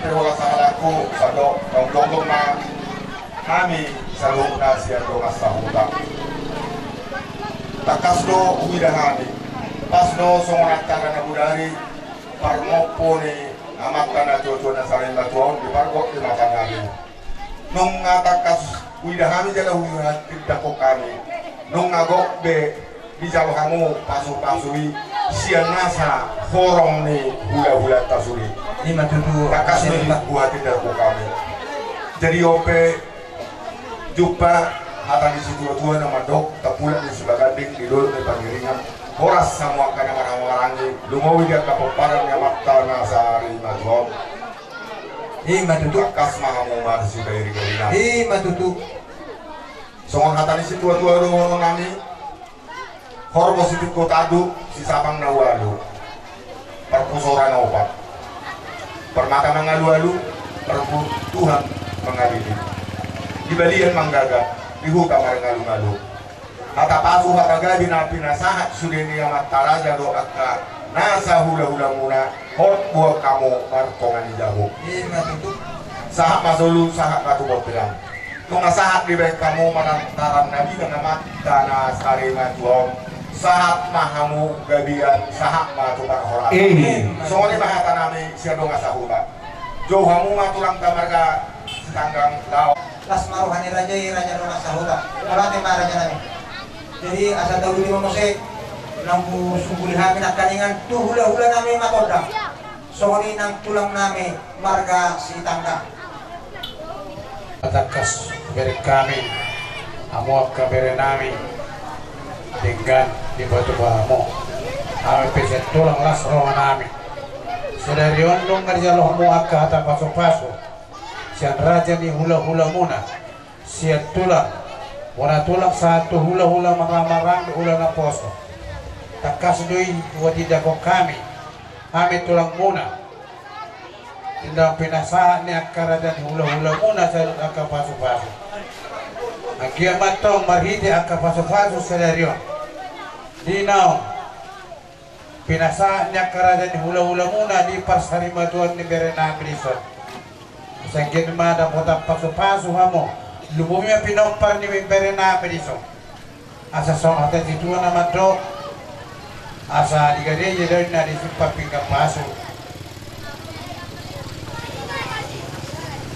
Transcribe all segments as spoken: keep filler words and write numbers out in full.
Horas sahalakku, sadok jongjong ma hami saluhutna sian dongan sahuta. Tangkas do huida hami, pas do songon antara na bodari, parmompo ni amanta na tuatua na sarimatua on dipargok di mata nami. Nunga tangkas huida hami jala huhatindangkon hami, nunga gok be dijalo hamu pasupasu i sian nasa horong ni hulahulanta sude. Ima tutu. Tangkas do i huhatindangkon hami. Jadi on pe, jumpa hata ni situatua na mandok, tapulak ni sibaganding di dolok ni pangiringan. Horas hamu angka na marhahamaranggi, lumobi di angka pomparan ni amanta na sarimatua on. Ima tutu. Tangkas ma hamu marsipairingiringan. Ima tutu. Songon hata ni situatua dohonon nami: Horbo situngko tanduk, sisapang na ualu, parpusoran opat, parmata mangalualu, parbutuhan mangalili, di balian manggagat, di huta mangalualu. Hata pasu hata gabe na pinasahat sude ni amanta raja dohot angka nasa hulahulamuna, hot boan hamu martonga ni jabu. Ima tutu. Sahat ma solu, sahat ma tu bontean. Nunga sahat dibahen hamu manantaran na bidang amanta na sarimatua on, sahat ma hamu gabean, sahat ma tu parhorasan. Ima. Songon i ma hata nami sian dongan sahuta. Jou hamu ma tulangta marga Sitanggang, laho. Las ma roha ni raja i, raja dongan sahuta. Mauliate ma raja nami. Jadi asa tauli ma muse, nang husungkuli hami nangkaningan tu hulahula nami Matondang. Songon i nang tulang nami marga Sitanggang. Tangkas bereng hami, hamu angka bere nami, denggan dipatupa hamu. Hami pe sian tulang las roha nami. Sadari on dung dijalo hamu angka hata pasupasu sian raja ni hulahulamuna, sian tulang, bona tulang sahat tu hulahula marhahamaranggi, hula naposo. Tangkas do i huhatindangkon hami, hami tulangmuna, di na pinasahat ni angka raja ni hulahulamuna saluhut angka pasupasu. Anggiat ma antong marhite angka pasupasu sadari on, di na on pinasahat ni angka raja ni hulahulamuna di parsarimatuaon ni bere nami dison. Asa anggiat ma dapotan pasupasu hamu, lumobi ma pinompar ni bere nami dison. Asa songon hata ni situa na mandok, asa di gareja do inna disimpan pinggan pasu.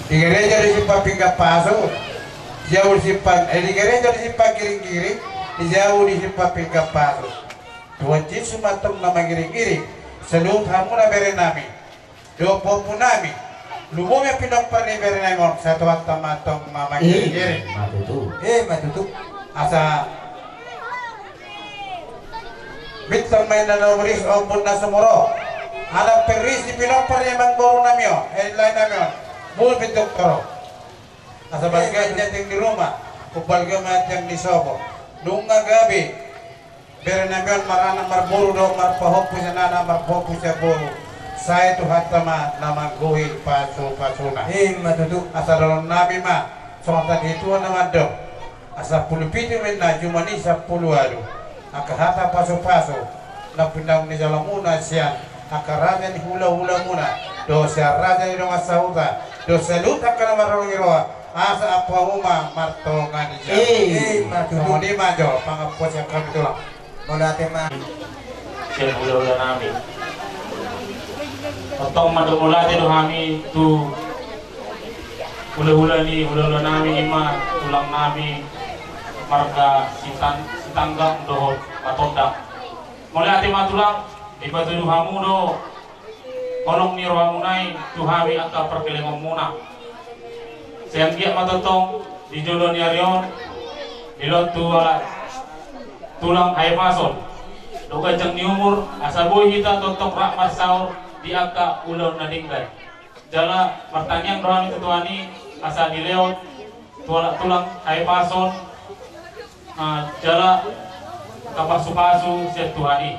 Di gareja disimpan pinggan pasu, di jabu disimpan, eh, di gareja disimpan giringgiring, di jabu disimpan pinggan pasu. Tuhan Jesus ma antong na mangiringiring saluhut hamuna bere nami dohot pahompu nami. Lumobi ma pinompar ni bere nami on, sai Tuhanta ma antong na mangiringiring. Ima tutu. Ima tutu. Asa bintang ma inna na umris, ombun na sumurung. Ala pe ris di pinompar ni amangboru nami on, eh, lae nami on, molo bintang toro. Asa balga inna tiang ni ruma, umbalga ma tiang ni sopo. Nunga gabe bere nami on maranak marboru dohot marpahompu sian anak, marpahompu sian boru, sai Tuhanta ma na manggohi pasupasuna. Ima tutu. Asa dohonon nami ma songon hata ni situa na mandok, asa sampulu pitu ma inna jumani sampulu ualu angka hata pasupasu na pinangido ni jalamuna sian angka raja ni hulahulamuna dohot sian raja ni dongan sahuta dohot saluhut angka na marholong ni roha, asa ampu hamu ma martonga ni jabu. Ima tutu. Songon i ma jo pangampuon sian hami tulang. Mauliate ma. Sian hulahula nami. Tongtong mandok mauliate do hami tu hulahula ni hulahula nami, ima tulang nami marga Sitan-, Sitanggang dohot Matondang. Mauliate ma tulang, dipatudu hamu do holong ni rohamuna i tu hami angka pargellengonmuna. Sai anggiat ma tongtong di joloan ni ari on, dilehon tu halak tulang hahipason dohot ganjang ni umur, asa boi hita tongtong rap marsaor di angka ulaon na denggan. Jala martangiang do hami tu Tuhan i asa dilehon tu halak tulang hahipason, ah, jala angka pasupasu sian Tuhan i.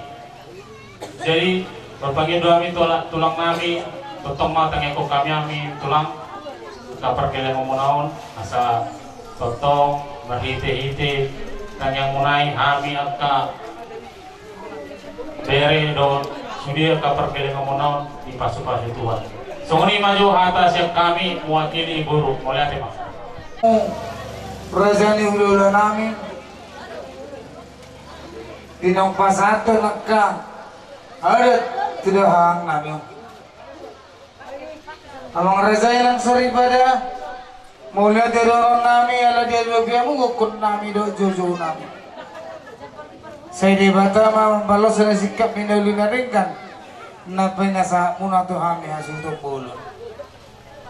Jadi martangiang do hami tu halak tulang nami, tongtong ma tangiangkon hami, hami tulang, angka pargellengonmuna on, asa tongtong marhitehite tangiangmuna i hami angka bere dohot sude angka pargellengonmuna on dipasupasu Tuhan. Songon i ma jo hata sian hami mewakili boru. Mauliate ma. Raja ni hulahula nami, di naung pasahathon angka adat tu dahahang nami on. Amang raja i nang soripada, mauliate do roha nami ala dialualumu gokhon nami dohot joujou nami. Sai Debata ma mambaloshon singkat ni na uli na denggan na pinasahat muna tu hami hasuhuton bolon.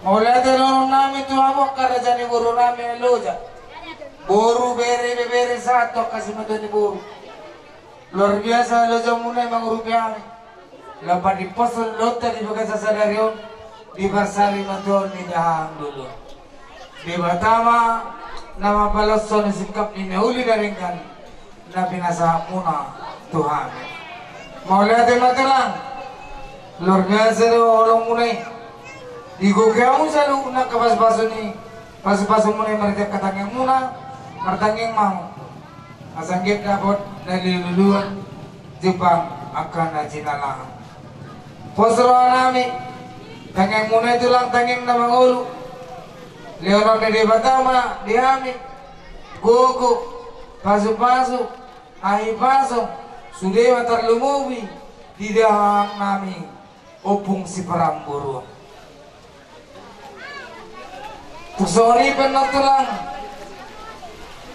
Mauliate do roha nami tu hamu angka raja ni boru nami Loja. Boru, bere, ibebere sahat tu angka simatua ni boru. Luar biasa loja muna i mangurupi hami. Laho pandiphoshon loja di bagasan sadari on di parsarimatua ni dahahang doli on. Debata ma na mambaloshon singkat ni na uli na denggan na pinasahat muna tu hami. Mauliate ma tulang. Luar biasa do holong muna i. Digohi hamu saluhutna angka pasupasu ni, pasupasu muna i marhite angka tangiang muna. Martangiang ma hamu asa anggiat dapot na niluluan jumpang angka na jinalahan. Pos roha nami, tangiang muna i tulang tangiang na mangolu. Lehonon ni Debata ma di hami gogo, pasupasu, hahipason, sude ma tarlumobi di dahahang nami Ompung Siparamboru. Tung songon i pe annon tulang,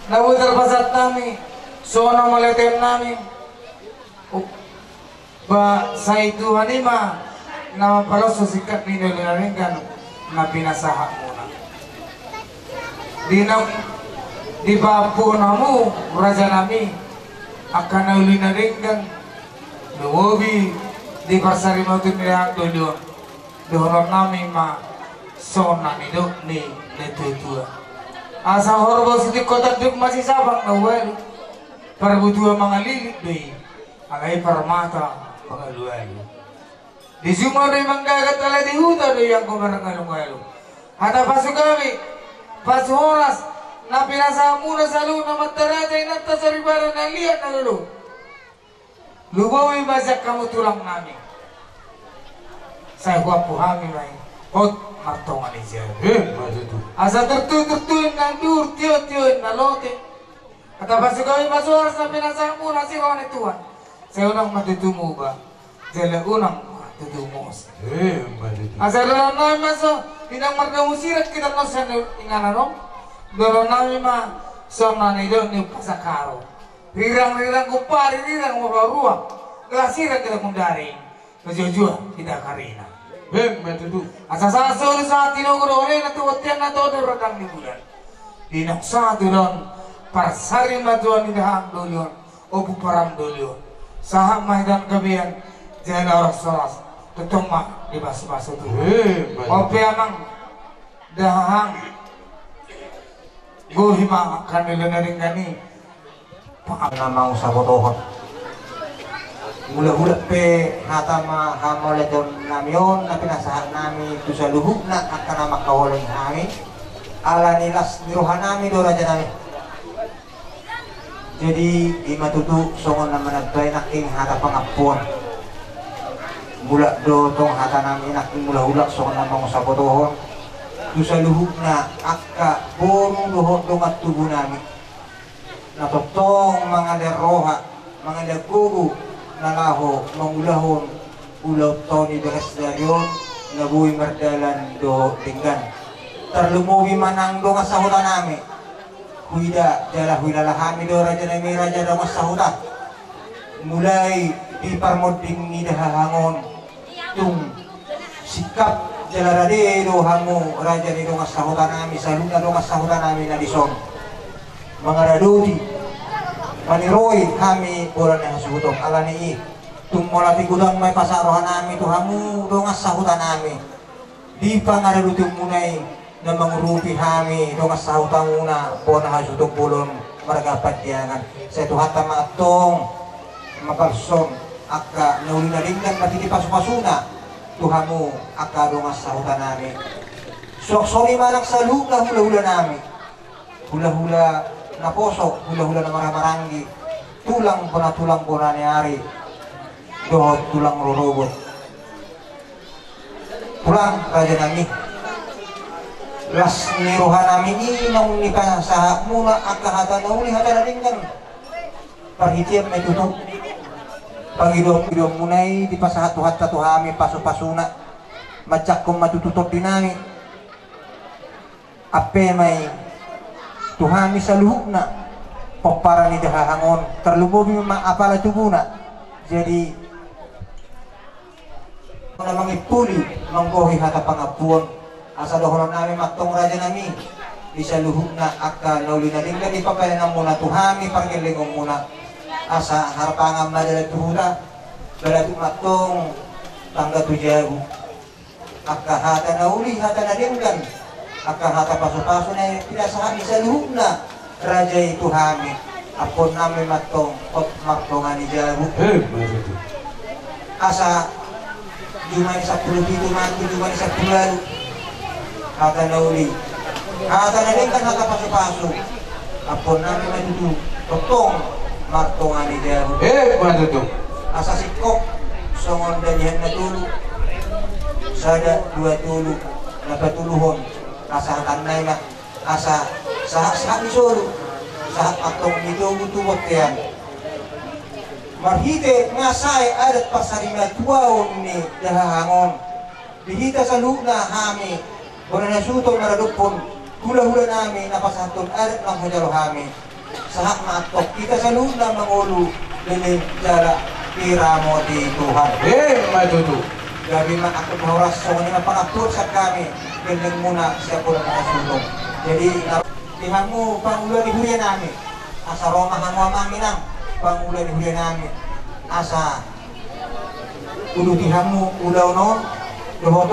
na boi tarpasahat hami songon na mauliate nami. Ba sai Tuhan i ma na mambaloshon singkat ni na uli na denggan na pinasahat muna. Di naung dipaampuhon hamu raja nami angka na uli na denggan, lumobi di parsarimatua ni dahahang doli on. Dohonon nami ma songon na nidok ni natuatua: Asa horbo sitingko tanduk masisabang na ualu. Parbutua mangalilit do i, alai parmata mangalualu. Di juma do i manggagat, alai di huta do i anggo marngalungalu. Hata pasu gabe, pasu horas na pinasahat muna saluhutna, amanta raja, inanta soripada, na liat na lolo. Lumobi ma sian hamu tulang nami. Sai huampu hami ma i hot martonga ni jabu. Asa turtu turtu inna andur, tio tio inna lote. Hata pasu gabe, pasu horas na pinasahat muna sian roha ni Tuhan, sai unang ma tutu muba jala unang ma tutu mose. Asa dohonon nami ma songon, inang mardomu sirang hita annon sian inganan on. Dohonon nami ma songon na nidok ni umpasa karo: Rirang rirang gumpari, rirang ma paruang, gelah sirang hita gundari, na juajua hita karina. Asa sahat solu sahat tinogu dohot leleng tu bontean na tondol rondang ni bulan. Di naung sahat ulaon parsarimatua ni dahahang doli on, Ompu Param doli on, sahat ma hita on gabean jala horas horas, tongtong ma dipasupasu Tuhan. On pe amang dahahang, gohi ma angka na uli na denggan i. Pangap na mangusabotohon. Mula-mula pe hata ma hamauliateon nami on na pinasahat nami tu saluhutna angka na mangkaholongi hami. Ala ni las ni roha nami do raja nami. Jadi i ma tutu songon na manambai nangkin hata pangampuon. Mulak do tong hata nami nangkin mula-mula songon na mangusabotohon tu saluhutna angka boru dohot dongan tubu nami na tongtong mangalean roha, mangalean gogo na laho mangulahon ulaonta on di bagas sadari on na boi mardalan dohot denggan. Tarlumobi ma nang dongan sahuta nami. Huida jala huilala hami do raja nami, raja dongan sahuta. Mulai di parmonding ni dahahang on tung singkap jala rade do hamu raja ni dongan sahuta nami, saluhutna dongan sahuta nami na dison. Mangaradoti, maniroi hami bola ni hasuhuton. Ala ni i tung mauliate godang ma i pasahat roha nami tu hamu dongan sahuta nami. Di pangaradotion muna i na mangurupi hami dongan sahuta muna bona hasuhuton bolon marga Pandiangan. Sai Tuhanta ma antong mambalos angka na uli na denggan marhite pasupasuna tu hamu angka dongan sahuta nami. Suang songon i ma nang saluhutna hulahula nami, hulahula naposo, hulahula na marhahamaranggi, tulang bona, tulang bona ni ari dohot tulang rorobot. Tulang, raja nami, las ni roha nami i naung dipasahat muna angka hata na uli, hata na denggan. Parhitean ma i tutu pangidoan-idoan muna i dipasahat Tuhanta tu hami pasu-pasuna, manjangkon ma tutu tondi nami. Ampe ma i tu hami saluhutna pomparan ni Dahahang on, tarlumobi ma apala tubuna. Jadi na mangimpuli manggohi hata pangampuon, asa dohonon nami ma antong, raja nami, di saluhutna angka na uli na denggan di pambahenan muna tu hami pargellengon muna, asa harpangan ma dalan tu huta, balatuk ma antong tangga tu jabu. Angka hata na uli, hata na denggan, angka hata pasu-pasu na pinasahat ni saluhutna raja i tu hami, ampuon nami ma antong hot martonga ni jabu. Eh, betul. Asa jumadi sampulu pitu ma antong, jumadi sampulu ualu. Hata na uli, hata na denggan, hata pasu-pasu, ampuon nami ma tutu tongtong martonga ni jabu. Eh, ma tutu. Asa singkop songon dalihan na tolu, sada, dua, tolu, na patoluhon, asa hatannai ma, asa sahat-sahat ni solu, sahat antong ni togu tu bontean. Marhite nga sae adat pasarimatuaon ni Dahahang on, di hita saluhutna hami bona na suhuton maradophon hula-hula nami na pasahathon adat na hujalo hami, sahat ma antong hita saluhutna mangolu leleng jala diramoti Tuhan. Eh, ma tutu. Gabe ma antong horas, songon i ma pangampuon sian hami gelleng muna sian bona na suhuton. Jadi di hamu pangula ni huria nami, asa ro ma hamu amang inang pangula ni huria nami, asa uduti hamu ulaon on dohot